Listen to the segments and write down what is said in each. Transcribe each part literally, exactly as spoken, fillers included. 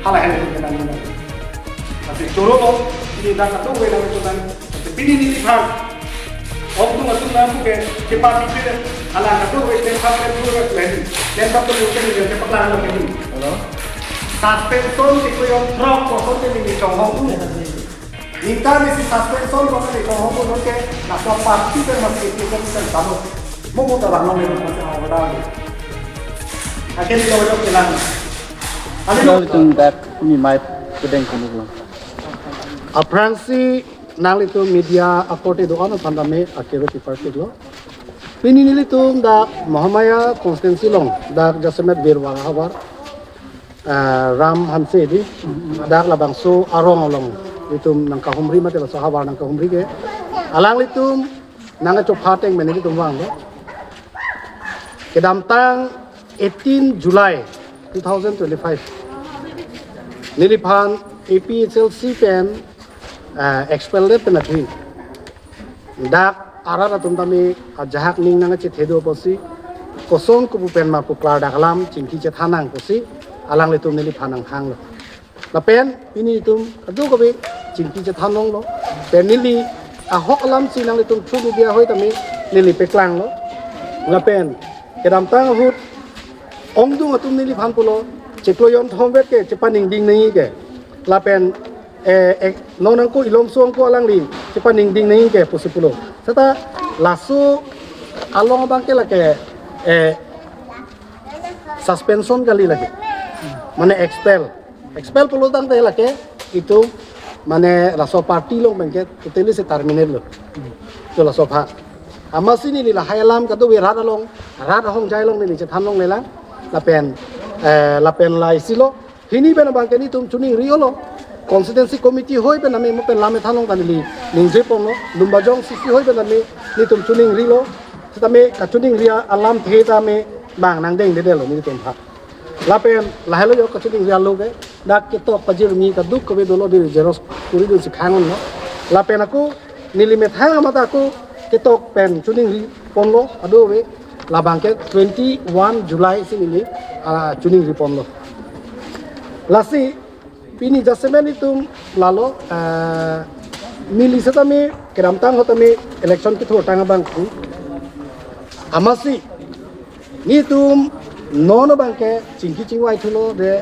Hala hene tu nang nang. Lasi choro lo, ini dak atu we nang tu nang. Lasi pini neliphan. Okdung atum nangpu ke, cepat pikir. Hala atu we, len pap len dua we lagi. Len pap tu mungkin dia cepat lang lagi. Hello? Suspension si ko yon throk koson te ni chonghong tu. Ningkan isi suspension ko ni chonghong tu ke, na ko parti ke masih itu kan kan kamu. Mo mo tabang nang ni masih awal dah. Akhirnya ko yok kelang. Ano? Hello, tum dak ni mai kedeng kunuk lang. Aphrangsi nanglitum media akorte do-an aphan tame akero tipar tiklo. Pini nelitum dak Mahamaya constituency along, dak jasemet Birwara havar, eh, Ram Hanse di, dak labangso arong along itum nangkahumri mate laso havar nangkahumri ke. Alanglitum nangkachopha ateng mene itum vanglo. Kedamtang eighteen July two thousand twenty-five. Neliphan A P H L C pen, eh, expelled pen athe. Dak arat atum tame ajahak ning nangkachethe do pusi, koson kopu pen ma pu klardak alam chingki chethan nang pusi, alanglitum neliphan nanghanglo. Lapen pini itum kadokave chingki chethan longlo. Pen neli ahok alam si nanglitum through media hoi tame neli paklanglo. Lapen kedamtang ahut ongdung atum neliphan pulo, chiklo jon thom vet ke chepaningding nangji ke. Lapen, eh, eh, non angko ilomso angko alangli chepaningding nangji ke pusi pulo. Seta laso along abang ke lake, eh, suspension kali lake. Mane expel. Expel pulo tangte lake itum mane laso party along pen ke totally si terminate lo. To laso apha. Amatsi neli lahai alam kadokave rat along, rat ahongjai along neli chethan longlelang. Lapen, eh, lapen la isi lo. Pini pen abang ke netum choningri-olo. Constituency committee hoi pen tame mo pen lam ethan long ta neli ningje ponlo. Lumbajong C C hoi pen tame netum choningrilo. Setame kachoningri alam the tame bang nangdengdedetlo netum aphan. Lapen lahelo jo kachoningri alo ke, dak ketok pajirmi kadokave dolo, diri xerox kuri dunsi khang-unlo. Lapen ako neli methang amat ako ketok pen choningri ponlo, kadokave. Labang ke twenty-one July si neli, ah, choningri ponlo. Lasi pini jasemet itum lalo, ah, neli setame kedamtang ahut tame election kethur tang abang pu. Amatsi netum non abang ke chingki chingvai thulo de,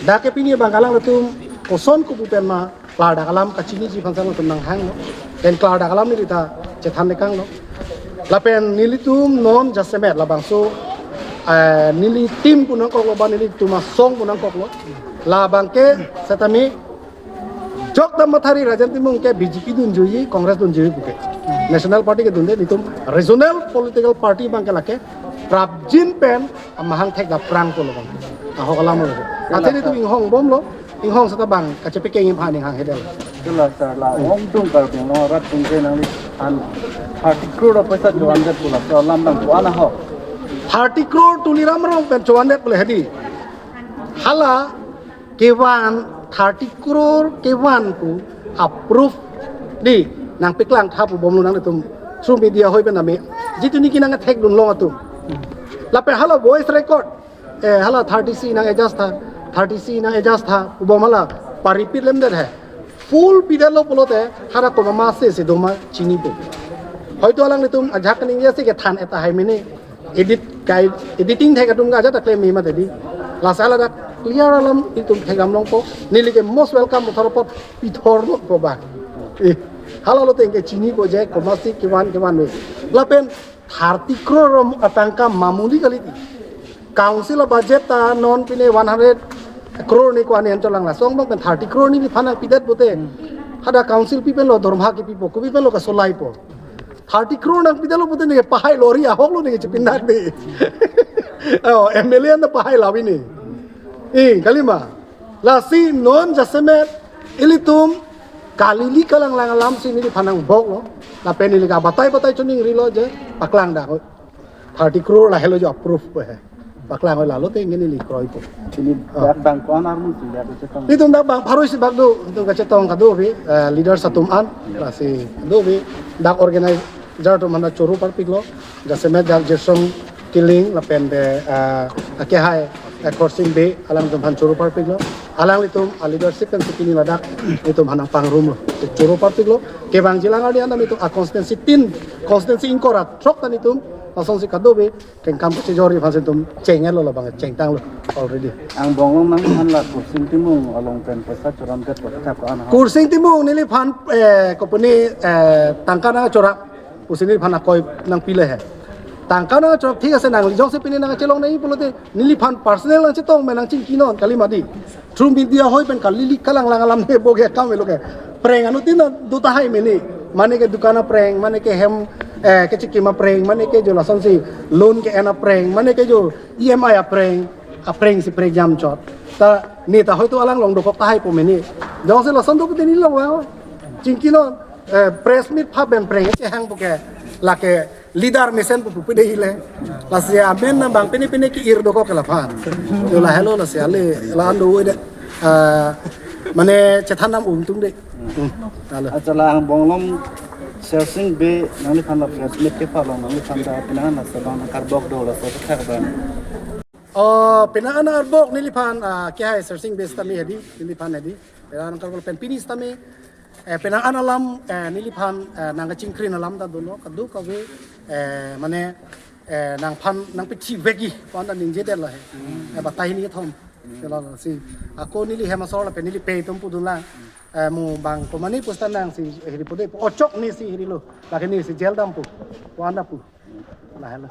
dak ke pini abang ke alanglitum koson kopu pen ma klardak alam kachiniji aphan si alanglitum nanghanglo. Pen klardak alam neli ta chethan tekanglo. Lapen nelitum non jasemet labangso, eh, neli team pu nangkoklo ba nelitum asong pu nangkoklo. Labang ke setame jok dam mathari Rajen Timung ke B J P dunjuji, Congress dunjuji puke. National party ke dunde, netum regional political party abang ke lake prapjin pen amahang thek dapprang pulo bang. Ahok alam lo. Athe netum inghongbomlo, inghong seta bang kachepekeng ipha ning hanghe det. Tula sir, la ongdung Karbi Anglong arat atum ke nangliphan thirty crore paisa chovan det pula, so alam nang ko-an ahok? Thirty crore Tuliram Ronghang pen chovan det pule hedi. Hala kevan, thirty crore kevan pu approve di nangpeklang tha pu bomlo nangtum through media hoi pen tame. Jitu niki nangthekdun long atum. Lapen hala voice record, eh, hala thirty C nang adjust tha, thirty C nang adjust tha pu bom hala pa-repeat lemdet he. Full pidetlo pulote hala komatma se si doma chinipo. Hoito alanglitum ajahak kaningje si kethan et tahai mene. Edit kai, editing thek atum ke ajat ta klemji mati di. Lasi hala dak clear alam itum thekdam longpo. Neli ke most welcome motor pot pithor notpo ba. Eh, hala lote ke chinipo je komatsi kevan kevan ve. Lapen thirty crore rom atangka mamuli kali di. Council a-budget ta non pine one hundred crore ni ko-an an cholang, laso angbong pen thirty crore neliphan nangpidet pute. Hadak council pi pen lo dorma kepipo, kopi pen lo kasolaipo. Thirty crore nangpidetlo pute neke pahai lorry ahok lo neke chepindak de. Oh, M L A an ta pahai lavi ne. Eh, kali ma. Lasi non jasemet ilitum kalili kalanglang alam si neliphan nangboklo. Lapen neli ke batai batai choningrilo je paklang dak. Thirty crore lahelo jo approve pe he. Paklang hoi lalo te neli kroipo. Ini Oh. dak bang ko-an armu si dak chetong. Itum dak bang pharo isi bak do, itum kachetong kadokave, eh, leaders atum an, lasi kadokave, dak organizer atum an ta choro parpiklo, jasemet dak Jirsong Killing, lapen de, eh, akehai, eh, Khorsing Bey, alanglitum aphan choro parpiklo. Alanglitum a leadership pen si pini ladak itum aphan nangpangrumlo. Choro partiklo. Kevangji alang arni anta itum a constituency tin, constituency ingkoi ra throk ta itum asonsi kadokave kengkam kachejor aphan si itum cheng-etlo, labang chengtanglo already. Angbong along nangphan la Kursing Timung along pen paisa choramdet pu thap ko-an ha? Kursing Timung neliphan, eh, kopine, eh, tangka nangchorap pusi neliphan akoi nangpile he. Tangka nangchorap thik ase, nangli jongsi pini nangchelong nangji pulote neliphan personal nangchetong me nangchingkinon kali mati. Through media ahoi pen kalili kalanglang alam ne bo ke kam elo ke. Prank anuttin do tahai mene. Mane ke dukan aprank, mane ke hem, eh, kechikim aprank, mane ke jo lasonsi loan ke-en aprank, mane ke jo E M I aprank, aprank si prank jamchot. Ta ne ta hoito alang along dokok tahai po mene. Jongsi lason do ke neli along vang. Chingkinon, eh, press meet pha pen prank kehang pu ke, lake leader mesen pu pu pede hile. Lasi amen nang bang pine pine ke-ir dokok ke laphan. Jo lahelo lasi ale la ando de. Ah, mane chethan nam um tung de. Hmm. Alo. Achala angbong along Sersing Bey nangliphan la press meet kepha along nangliphan ta penang an la sabang karbok do la sa thak ba. Oh, penang an arbok neliphan, ah, kehai Sersing Bey sitame hedi, neliphan hedi. Penang an karbok pen pini sitame, eh, penang an alam, eh, neliphan, eh, nangkachingkrin alam ta dono, kadokave, eh, mane, eh, nangphan, nangpithivekji, pu-an ta ningjedetlo he. Eh, batai hini kethom. Sila si, ako neli hem asor lapen neli pei atum pudunlang. Eh, mo bang komane pu seta nangsi hiri pu de, ochok nesi hirilo. Lake nesi jail dampo. Pu-an ta pu. Lahelo.